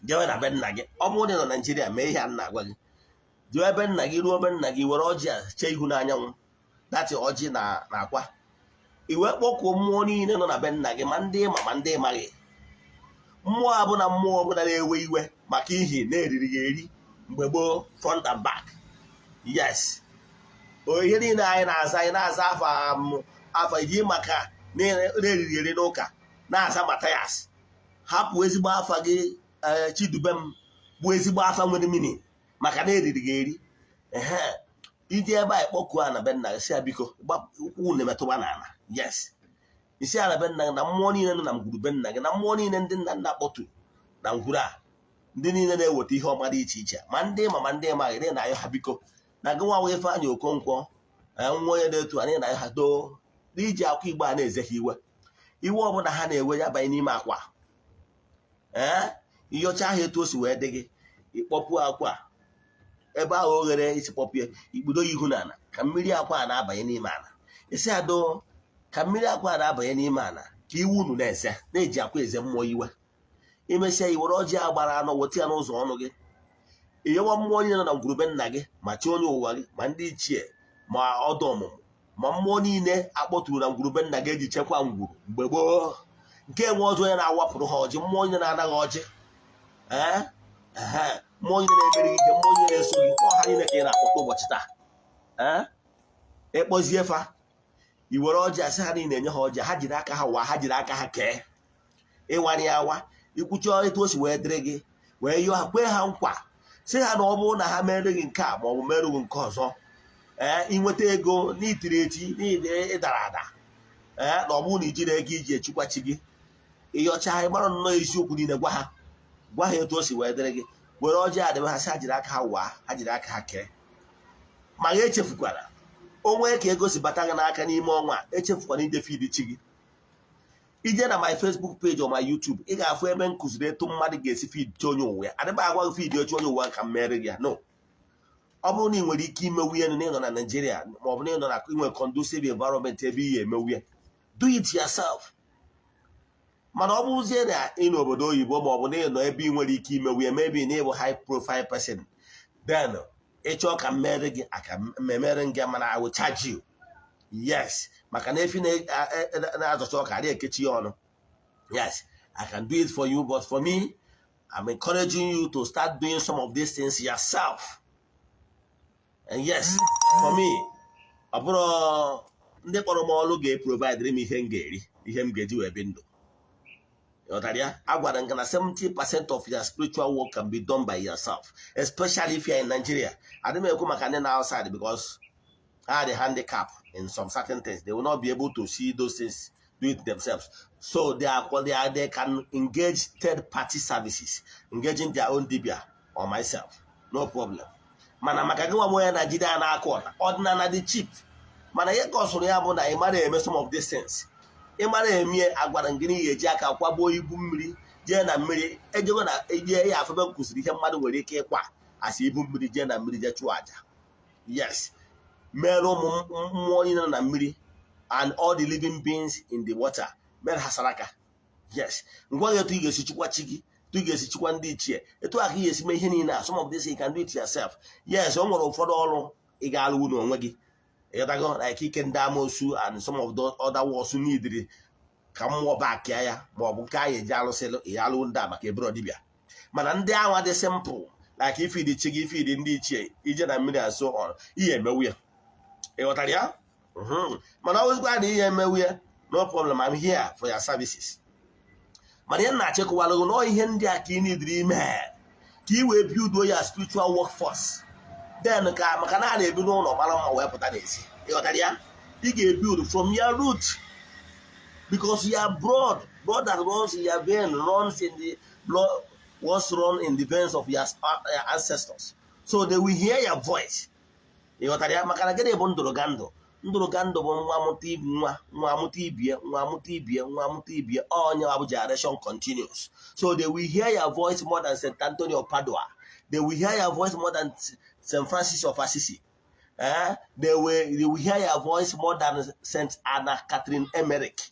jewe na be nna gị. Ọ bụrụ na ị nọ Naijiria, mee ihe a m na-agwa gị. Jee ebe nna gị, ruo ebe nna gị, were ọjị a chee ihu n'anyanwụ, datị ọjị na akwa, i wee kpọkuo mmụọ niile nọ na be nna gị, ma ndị ma ma ndị maghị. Mmụọ abụ na mmụọ ọbụla na-ewe iwe maka ihi na-eriri ya eri mgbe gboo, front and back. Yes, o ihe niile anyị na-aza afa afa iji maka na-eriri eri n'ụka, na-aza Mathias, hapụ ezigbo afa gị, ee, Chidubem. Bụ ezigbo afa nwere meaning, maka na eriri gị eri. Ehe, iji ebe a kpọkuo a na be nna gị, sị ya biko, ụkwụ na-emetụba n'ala. Yes, isi ala be nna gị na mmụọ niile nọ na ngwuru be nna gị, na mmụọ niile ndị nna nna kpọturu na ngwuru a, ndị niile na-eweta ihe ọma dị iche iche, ma ndị ma ndị maghị, na na-ayọ ha biko, na gị nwa Ifeanyị Okonkwo, nwa onye na-etu anyị, na-ayọ ha doo n'iji akwa Igbo a na-eze ha iwe. Iwe ọbụla ha na-ewe ya banye n'ime akwa. Ee, ịyọcha ahụ etu o si wee dị gị, ịkpọpụ akwa ebe ahụ oghere isi kpọpụ ya, ikpudo ya ihu n'ala ka mmiri akwa a na-abanye n'ime ala. Isi ado ka mmiri akwa a na-abanye n'ime ala, ka iwe unu na-eze, na-eji akwa eze mmụọ iwe. Imesịa, i were ọjị a gbara anọ weta ya n'ụzọ ọnụ gị, ịyọwa mmụọ niile nọ na ngwurube nna gị, ma chi onye ụwa gị, ma ndị ichie, ma ọdụ ọmụmụ, ma mmụọ niile akpọturu na ngwurube nna gị eji chekwa ngwuru mgbe gboo, nke enwe ọzọ onye na-awapụrụ ha ọjị, mmụọ niile na-anaghị ọjị, ee ehe, mmụọ niile na-emeri gị ike, mmụọ niile na-eso gị, ọha niile ka ị na-akpọta ụbọchị taa. Ee, ịkpọzie fa, i were ọjị, asị ha niile enye ha ọjị, ha jiri aka ha waa, ha jiri aka ha kee. Ịwara ya awa, ikwuchi etu o si wee dịrị gị, wee yọọ ha, kwee ha nkwa, sị ha na ọ bụrụ na ha mere gị nke a ma ọ bụ mere gị nke ọzọ, ee, inweta ego n'itiri eti n'ịdara ada, ee, na ọ bụrụ na ijiri ego iji echukwa chi gị, ịyọcha ha, ịgbara nnọọ eziokwu niile gwa ha, gwa ha etu o si wee dịrị gị, were ọjị adịbe ha, sị ha jiri aka ha waa, ha jiri aka ha kee. Ma ya echefukwara onwe ka ego si bata gị n'aka n'ime ọnwa a, echefukwara ide feed chi gị. Ije na my Facebook page or my YouTube, ị ga-afụ ebe m kụziri etu mmadụ ga-esi feed chi onye ụwa ya. Adịba agwa gị feed ochi onye ụwa ka m mere gị ya. No, ọ bụrụ na ị nwere ike imewu ya, na ịnọ na Nigeria ma ọ bụ na ịnọ na inwe conducive environment ebe ị ga-emewu ya, do it yourself. Mana ọ bụrụzie na ị n'obodo oyibo ma ọ bụ na ị nọ ebe ị nwere ike imewu ya, maybe na ịbụ high profile person, then ịchọọ ka m mere gị, aka mmemere gị, mana I will charge you. Yes, maka na efi na-azọcha ọka adịghị ekechi ya ọnụ. Yes, I can do it for you, but for me, I'm encouraging you to start doing some of these things yourself. And yes, for me, ọ bụrụ ndị kpọrọ m ọrụ ga-eprovide m ihe m ga-eri, ihe m ga-eji wee bi ndụ. Ịghọtara ya? A gwara m gị na 70% of your spiritual work can be done by yourself, especially if you are in Nigeria. Adị m ekwu maka ndị na outside, because ha dị handicap in some certain things. They will not be able to see those things, do it themselves. So they can engage third party services, engaging their own dibia or myself, no problem. Mana maka gị nwa m onye Naijiria na-akụ ọna ọdịnala dị cheap, mana ihe ka ọ sụrụ ya bụ na ị mara eme some of these things, ị mara emie. Agwara m gị na ị ga-eji aka kwagbuo ibu mmiri jee na mmiri, ejego na eje ya afebe m kụziri ihe mmadụ nwere ike ịkwa asị ibu mmiri jee na mmiri jee chụọ aja. Yes, mere ụmụ mmụọ niile nọ na mmiri and all the living beings in the water, mere ha saraka. Yes, ngwa gị etu ị ga-esi chukwa chi gị, etu ị ga-esi chukwa ndị ichie, etu a ka ị ga-esi mee ihe niile a. Some of this you can do it yourself. Yes, o nwere ụfọdụ ọrụ ị ga-alụ n'onwe gị, ịghọtago, like ike ndị amoosu and some of the other works needed ka mmụọ bakịa ya, ma ọ bụ nke anyị eji alụsị ya alụ ndị a maka ebere dibịa. Mana ndị anwa dị simple, like ifeed chi gị, ifeed ndị ichie, ije na mmiri and so on, ihe emewu ya. Ịghọtara ya? Mana ọ bụzikwa na ihe emewu ya, no problem, I'm here for your services. Mana ihe m na-achịkọwalụ gị nọọ ihe ndị a ka ị nidiri ime ka ị wee build ya spiritual workforce, then ka maka na a na-ebi n'ụlọ mara mma wee pụta n'ezi. Ịghọtara ya? Ị ga-ebuild from your root, because your blood that runs in your vein runs in the blood was run in the veins of your ancestors, so they will hear your voice. Ịghọtara ya? Maka na gịnị bụ ndụrụga ndụ? Ndụrụga ndụ bụ nwa amụta ibi nwa, nwa amụta ibie, nwa amụta ibie, nwa amụta ibie, onye bụ generation continues. So they will hear your voice more than St. Anthony of Padua. They will hear your voice more than St. Francis of Assisi. They will hear your voice more than St. Anna Catherine Emmerich.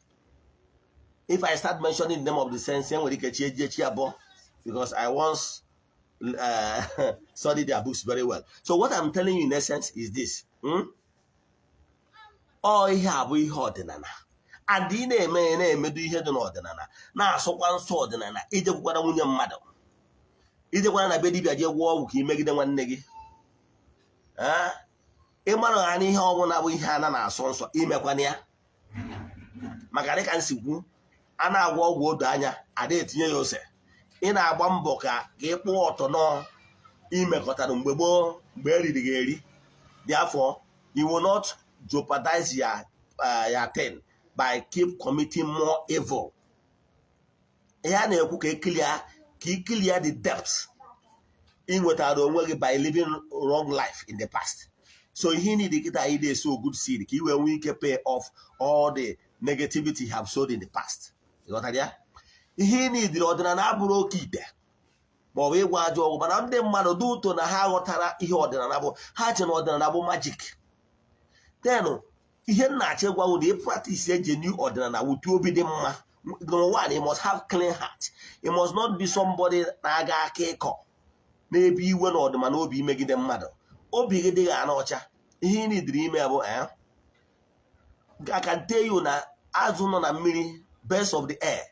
If I start mentioning the name of the saints, enwere ike chi ejie chi abụọ, because I once studied their books very well. So what I'm telling you in essence is this. Ọ ihe a bụ ihe ọdịnala, and ị na-eme ya, na-emedo ihe dị n'ọdịnala, na-asụkwa nsọ ọdịnala. Ijekwara nwunye mmadụ, ijekwara na be dibịa jee gwọọ ọgwụ ka imegide nwanne gị. Ee, ịmara ha n'ihe ọbụla bụ ihe a na-asọ nsọ, imekwana ya. Maka dịka nsi kwu, a na-agwọ ọgwụ odo anya, ada etinye ya ose. Ị na-agba mbọ ka ị kpụọ ọtọ nọ imekọtara mgbe gboo, mgbe eriri gị eri. Therefore, you will not jeopardize your thing by keep committing more evil. Ihe a na-ekwu ka ị clear the depth ị nwetara onwe gị by living wrong life in the past. So ihe ị need kịta, ị na-eso good seed ka ị wee nwee ike pay off all the negativity you have sowed in the past. Ịghọtara ya? Ihe ị nidiri, ọdịnala abụrụ oke ite maọbụ ịgwa ajọ ọgwụ, mana ndị mmadụ dị ụtọ na ha ghọtara ihe ọdịnala bụ. Ha che na ọdịnala bụ magic. Then ihe m na-achọ ịgwa na ị practice genuine ọdịnala with obi dị mma. Number one, you must have clean heart. You must not be somebody na-aga aka ịkọ n'ebe iwe na ọdịma na obi imegide mmadụ. Obi gị dịghị ana ọcha. Ihe ị nidiri ime bụ, I can tell you na azụ nọ na mmiri, birds of the air,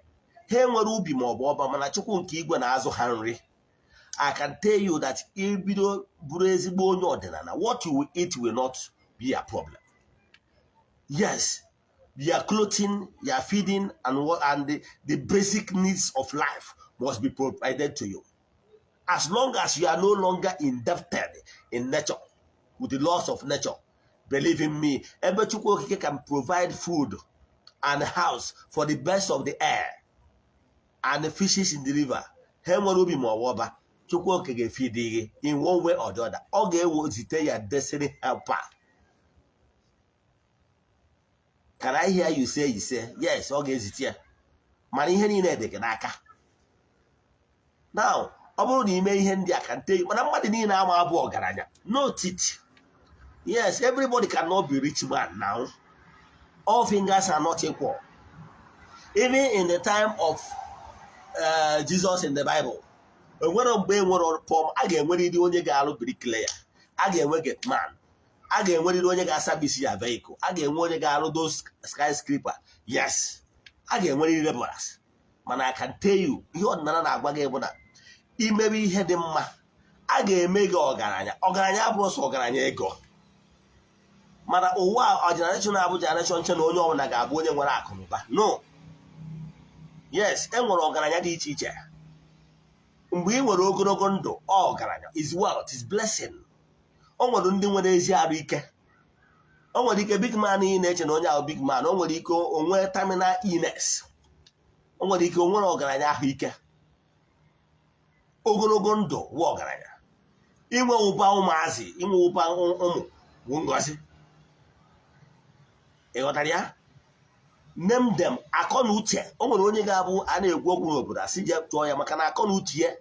ha enwere ubi ma ọ bụ ọba, mana Chukwu nke igwe na-azụ ha nri. I can tell you that ibido bụrụ ezigbo onye ọdịnala, what you will eat will not be a problem. Yes, your clothing, your feeding and what and the basic needs of life must be provided to you, as long as you are no longer indebted in nature with the laws of nature. Believe in me, ebe Chukwu Okike can provide food and house for the birds of the air and the fishes in the river, ha nwere obi ma ọ bụ ọba, Chukwu Okike ga-efidi gị in one way or the other. Ọ ga-ewezite ya destiny helper. Can I hear you say you say yes? Ọ ga-ezite ya, mana ihe niile dị gị n'aka. Now, ọ bụrụ na ime ihe ndị a ka nte, mana mmadụ niile ama abụ ọgaranya. Note it. Yes, everybody cannot be rich man. Now, all fingers are not equal. Even in the time of Jesus in the Bible, enwere mgbe enwere pọm a ga-enwerịrị onye ga-alụ bricklayer, a ga-enwe gateman, a ga-enwerịrị onye ga-aservice ya vehicle, a ga-enwe onye ga-arụ those skyscraper. Yes, a ga-enwerịrị laborers. Mana I can tell you, ihe ọdịnala na-agwa gị bụ na imebe ihe dị mma, a ga-eme gị ọgaranya. Ọgaranya abụrụ sọ ọgaranya ego, mana ụwa generation abụ generation nche na onye ọbụla ga-abụ onye nwere akụ na ụba. No. Yes, e nwere ọgaranya dị iche iche. Mgbe ị nwere ogologo ndụ, ọ ọgaranya is wealth, is blessing. O nwere ndị nwere ezi arụ ike. O nwere ike big man ị na-eche na onye ahụ big man, o nwere ike onwe terminal illness. O nwere ike o nwere ọgaranya ahụike. Ogologo ndụ wụ ọgaranya. Inwe ụba ụmụazị, inwe ụba ụmụ bụ ngọzi. Ị ghọtara ya? Name them. Akọ na uche, o nwere onye ga-abụ a na-ekwu okwu n'obodo, asị je tụọ ya, maka na akọ na uche ya,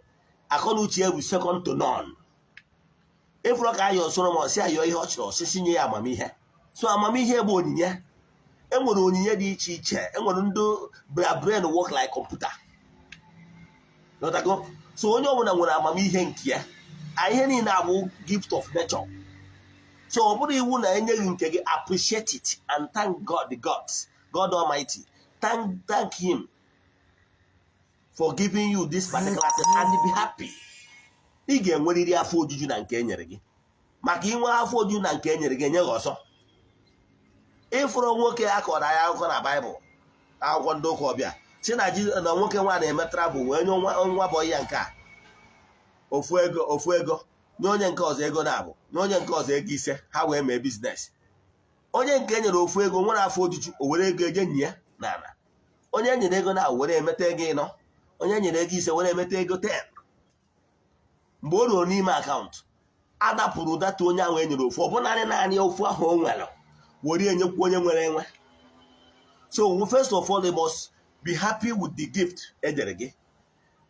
akọ na uche ya bụ second to none. Ịfụrụ ka ayọ Solomon si ayọ ihe ọ chọrọ, osisi nye ya amamihe. So amamihe bụ onyinye. Enwere onyinye dị iche iche. Enwere ndị brain work like computer. Ghọtago? So onye ọbụla nwere amamihe nke ya. Ihe niile abụ gift of nature. So ọ bụrụ iwu na enyeghị nke gị, appreciate it and thank God, the gods, God Almighty. Thank him for giving you this particular thing and be happy. Ị ga-enwerịrị afọ ojuju na nke e nyere gị, maka inwe afọ ojuju na nke e nyere gị, enye gị ọzọ. Ịfụrụ nwoke a kọrọ anyị akụkọ na Baịbụl, akwụkwọ ndị ụka ọbịa, si na na nwoke nwa na-eme travel, wee nye nwa boy ya nke a ofu ego, ofu ego, nye onye nke ọzọ ego na-abụ, nye onye nke ọzọ ego 5, ha wee mee business. Onye nke e nyere ofu ego nwere afọ ojuju, o were ego eje nye ya n'ala. Onye e nyere ego na were emeta ego 4, onye e nyere ego 5 were emeta ego 10. Mgbe o ruo n'ime account, a napụrụ data onye ahụ e nyere ofu, ọ bụ naanị naanị ofu ahụ o nwere, were enyekwu onye nwere enwe. So first of all, you must be happy with the gift e nyere gị,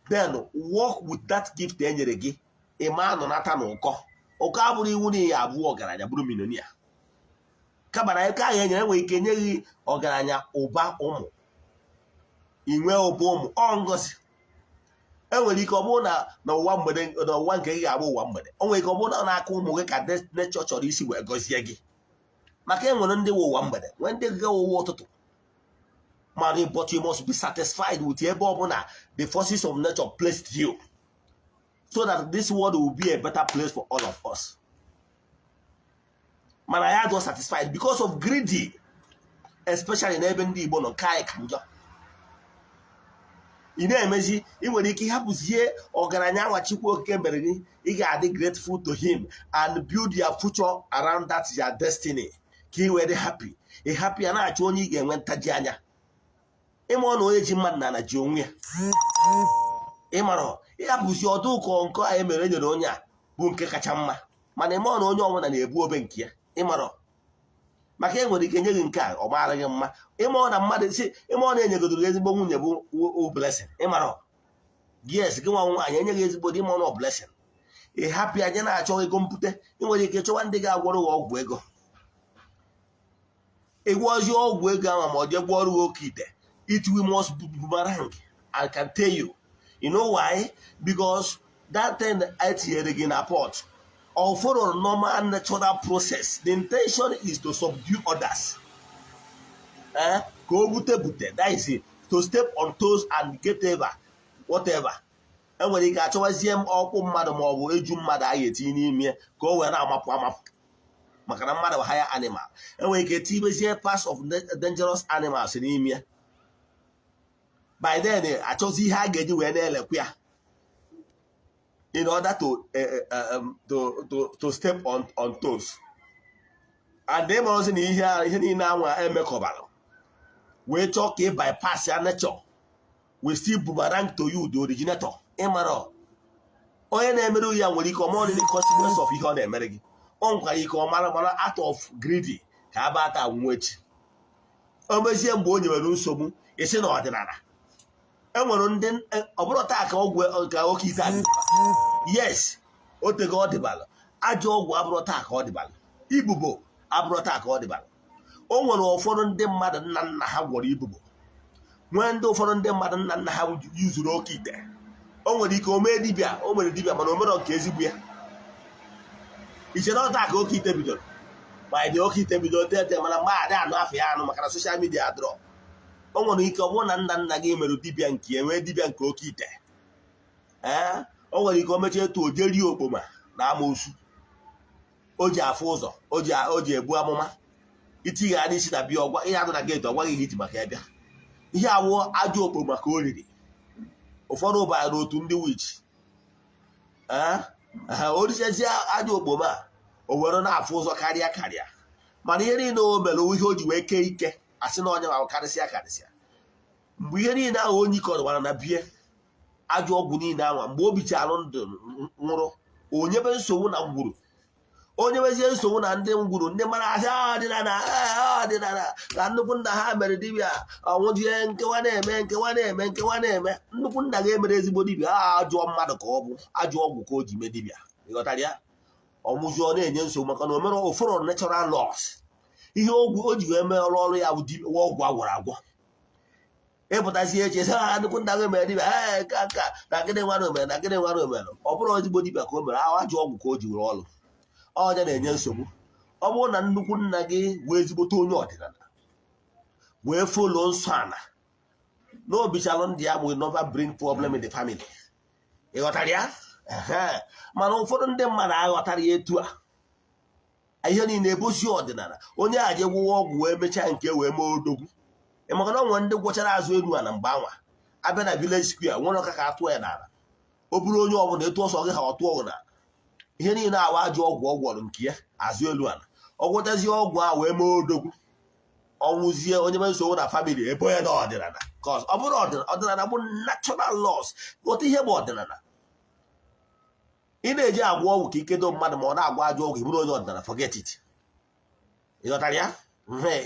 then work with that gift e nyere gị. Ịma anọnata na ụkọ. Ụkọ abụrụ iwu na ya abụọ ọgaranya bụrụ millionaire, kama na eke ahụ e nyere nwere ike nye gị ọgaranya ụba ụmụ. Inwe ụba ụmụ, ọ ngozi. Enwere ike ọ bụrụ na n'ụwa mgbede, n'ụwa nke gị ga-abụ ụwa mgbede. O nwere ike ọ bụrụ na n'aka ụmụ gị ka nature chọrọ isi wee gọzie gị, maka e nwere ndị wụ ụwa mgbede, nwee ndị ga ụwa ụtụtụ. Mana but you must be satisfied with ebe ọbụla the forces of nature placed you, so that this world will be a better place for all of us. Mana ya adọ satisfied because of greedy, especially n'ebe ndị Igbo nọ, nke anyị ka njọ. Ị na-emezi, ị nwere ike ịhapụzie ọgaranya anwa Chukwu Okike mere gị. Ị ga-adị grateful to him and build your future around that your destiny, ka ị wee dị happy. Ị happy ya na-achọ onye ị ga-enwe ntaji anya. Ịma ọ na onye ji mmadụ na ji onwe ya. Ịmara ịhapụzi ọdụ ụkọ nke a emere enyere onye a bụ nke kacha mma, mana ịma ọ na onye ọbụla na-ebu obe nke ya. Ịmara maka e nwere ike nye gị nke a, ọ maara gị mma. Ịma ọ na mmadụ si, ịma ọ na-enyegodoro gị ezigbo nwunye bụ blessing. Ịmara, yes, gị nwa nwaanyị enye gị ezigbo di, ịma ọ na blessing. Ị hapụ ya nye na-achọ ego mpute. Ị nwere ike chọwa ndị ga-agwọrọ gị ọgwụ ego. Ịgwọzi ọgwụ ego ahụ, ma ọ jee gwọọrụ gị oke ite, it will must boomerang. I can tell you. You know why? Because that thing etinyere gị na pot or follow normal natural process. The intention is to subdue others, eh? Ka o bute bute, that is it, to step on toes and get over whatever. Enwere ike achọwazie m ọkpụ mmadụ ma ọ bụ eju mmadụ a ga-etinye n'ime ya ka o wee na-amapụ amapụ, maka na mmadụ bụ higher animal. Enwere ike tinyezie parts of dangerous animals n'ime ya. By then achọzi ihe a ga-eji wee na-elekwa ya in order to step on toes. And ịmarozi na ihe niile anwa emekọbara wee chọọ ka ị bypass ya nature will still boomerang to you, the originator. Ịmara onye na-emere ya nwere ike ọma the consequence of ihe ọ na-emere gị. O nwekwara ike ọ mara, mara out of greedy ka aba ata anwụ echi. O mezie mgbe o nyewere nsogbu, isi na ọdịnala enwere ndị ọ bụrụ taa ka ọgwụ ka oke ite a. Yes, o tego ọ dịbala. Ajọ ọgwụ abụrụ taa ka ọ dịbala. Ibubo abụrụ taa ka ọ dịbala. O nwere ụfọdụ ndị mmadụ nna nna ha gwọrọ ibubo, nwee ndị ụfọdụ ndị mmadụ nna nna ha yuzuru oke ite. O nwere ike o mee dibịa, o mere dibịa, mana o mere nke ezigbo ya. Iche na ọta ka oke ite bidoro ma dị oke ite bidoro tete, mana mgbe adị anụ afọ ya anụ maka na social media adịrọ. O nwere ike ọ bụrụ na nna nna gị mere dibịa nke ya, nwee dibịa nke oke ite. Ee, o nwere ike o mechaa etu o jee rie okpoma na amoosu, o ji afụ ụzọ, o ji ebu amụma itigha n'isi na bịa ọgwa ihe adụ na gate, ọ gwaghị ihe iji maka ya bịa. Ihe awụ ajọ okpoma ka o riri. Ụfọdụ bara n'otu ndị witch. Ee, o richazie ajọ okpoma a, o were na-afụ ụzọ karịa karịa. Mana ihe niile o mere, ihe o ji wee kee ike, asị na onye ma karịsịa karịsịa, mgbe ihe niile ahụ onye ike na bie ajọ ọgwụ niile ahụ, mgbe o bichalụ ndụ nwụrụ, onyebe nsogbu na ngwuru, onye mezie nsogbu na ndị ngwuru, ndị mara ahịa ọdịnala ọdịnala na nnukwu nna ha mere dibịa, ọnwụjie nkewa na-eme, nkewa na-eme, nkewa na-eme. Nnukwu nna gị emere ezigbo dibịa, ajọ mmadụ ka ọ bụ, ajọ ọgwụ ka o ji mee dibịa. Ịghọtara ya? Ọmụzi ọ na-enye nsogbu maka na o mere ụfọdụ natural laws. Ihe ọgwụ o ji wee mee ọrụ ọrụ ya bụ ọgwụ agwọrọ agwọ. Ịpụtazi echi sị ha nnukwu nna gị mere dibịa, ee, nka nka na gịnị nwanụ mere, na gịnị nwanụ mere. Ọ bụrụ ezigbo dibịa ka o mere ahụ, ajọ ọgwụ ka o ji were ọrụ ọnya na-enye nsogbu. Ọ bụrụ na nnukwu nna gị wee ezigbote onye ọdịnala wee follow nsọ ana na obichalụ ndị ya will never bring problem in the family. Ị ghọtara ya? Mana ụfọdụ ndị mmadụ aghọtara ya etu a. Ihe niile ebosi ọdịnala, onye a je gwụwa ọgwụ wee mechaa nke wee mee odogwu. Ị maka na ọ nwere ndị gwọchara azụ elu ala, mgbe anwa abịa na village square, nwere ọka ka atụọ ya n'ala. O bụrụ onye ọbụla etu ọsọ gị ha ọtụọ ọgwụ n'ala. Ihe niile awa ajọ ọgwụ ọ gwọrọ nke ya azụ elu ala. Ọ gwọchazie ọgwụ ahụ wee mee odogwu, ọnwụzie, onye mee nsogbu na family, ebo ya na ọdịnala. Cause ọ bụrụ ọdịnala, ọdịnala bụ natural laws. Ghọta ihe bụ ọdịnala. Ị na-eji agwọ ọgwụ ka ikedo mmadụ, ma ọ na-agwọ ajọ ọgwụ, ị bụrụ onye ọdịnala, forget it. Ị ghọtara ya?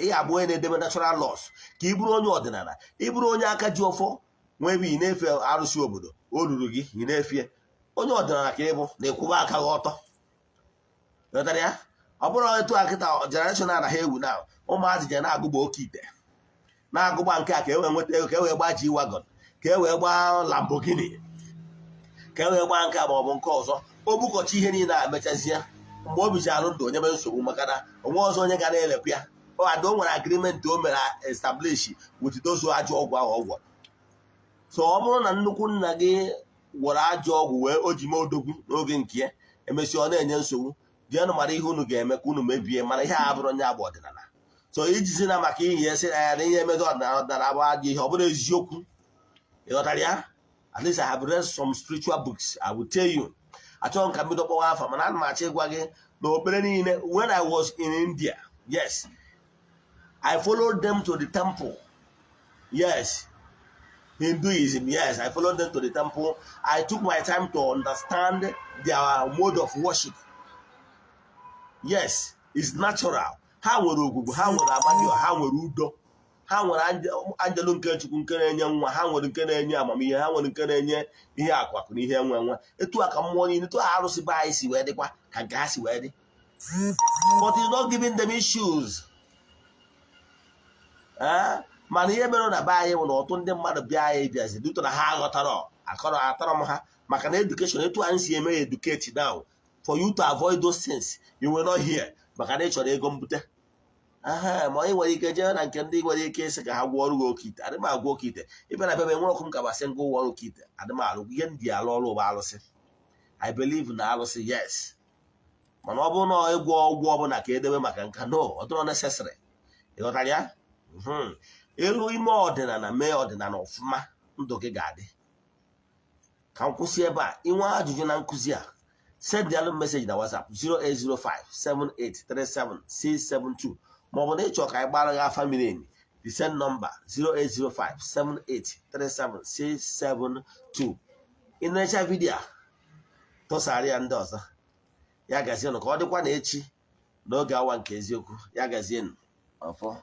Ị ga-abụ onye na-edebe natural laws ka ị bụrụ onye ọdịnala. Ị bụrụ onye aka ji ọfọ, nwee ebe ị na-efe arụsị obodo, o ruru gị, ị na-efe onye ọdịnala ka ị bụ na ịkwụba aka gị ọtọ. Ghọtara ya? Ọ bụrụ etu a kịta, generation na ha ewu na ụmụazị ji na-agụgba oke ite, na-agụgba nke a ka e wee nweta ego, ka e wee gbaa G-Wagon, ka e wee gbaa Lamborghini, ka e wee gbaa nke a ma ọ bụ nke ọzọ. O bukọcha ihe niile a, mechazie mgbe o bichalụ ndụ, onye mee nsogbu, maka na onwe ọzọ onye ga na-elekwa ya. Ọ ada o nwere agreement o mere establish with those ajọ ọgwụ ahụ ọ gwọrọ. So ọ bụrụ na nnukwu nna gị gwọrọ ajọ ọgwụ wee o ji mee odogwu n'oge nke ya, emesịa ọ na-enye nsogbu, jeenụ mara ihe unu ga-eme ka unu mebie. Mana ihe a bụrụ onye abụ ọdịnala, so ijizi na maka ihe sị ya na ihe emedo ọdịnala, ọdịnala abụ ajọ ihe, ọ bụrụ eziokwu. Ịghọtara ya? At least I have read some spiritual books. I will tell you, achọghị m ka m bido kpọwa afa, mana ana m achọ ịgwa gị na okpere niile. When I was in India, yes, I followed them to the temple. Yes, Hinduism, yes, I followed them to the temple. I took my time to understand their mode of worship. Yes, it's natural. Ha nwere ogwugwu, ha nwere amadioha, ha nwere udo, ha nwere anjelu nke Chukwu nke na-enye nwa, ha nwere nke na-enye amamihe, ha nwere nke na-enye ihe akụ akụ na ihe enwe enwe. Etu a ka mmụọ niile, etu a arụsị be anyị si wee dịkwa ka nke ha si wee dị. But it's not giving them issues. Eh? Mana ihe mere na be anyị bụ na ọtụtụ ndị mmadụ bịa anyị bịazi due to na ha aghọtara akọrọ atọrọ m ha, maka na education etu anyị si eme educate now for you to avoid those things, you will not hear, maka na ị chọrọ ego mbute. Aha, ma onye nwere ike jee na nke ndị nwere ike ịsị ka ha gwọọ ọrụ gị oke ite. Adị m agwọ oke ite. Ịbịa na be m, enwere ọkụ m ka basị ngwa ụwa oke ite. Adị m alụ ihe m ji alụ ọrụ bụ alụsị. I believe na alụsị, yes, mana ọ bụrụ na ịgwọ ọgwụ ọbụla ka edebe maka nka, no, ọ dịrọ necessary. Ịghọtara ya? Elu ime ọdịnala, mee ọdịnala ọfụma, ndụ gị ga-adị. Ka m kwụsị ebe a. Inwe ajụjụ na nkụzi a, send alụ message na WhatsApp 08057837672, maọbụ na ịchọ ka anyị gbara gị afa miri emi, the same number, 08057837672. Ị na-echa video a, tụsara ya ndị ọzọ. Ya gazienụ. Ka ọ dịkwa na echi n'oge awa nke eziokwu. Ya gazienụ. Ọfọ.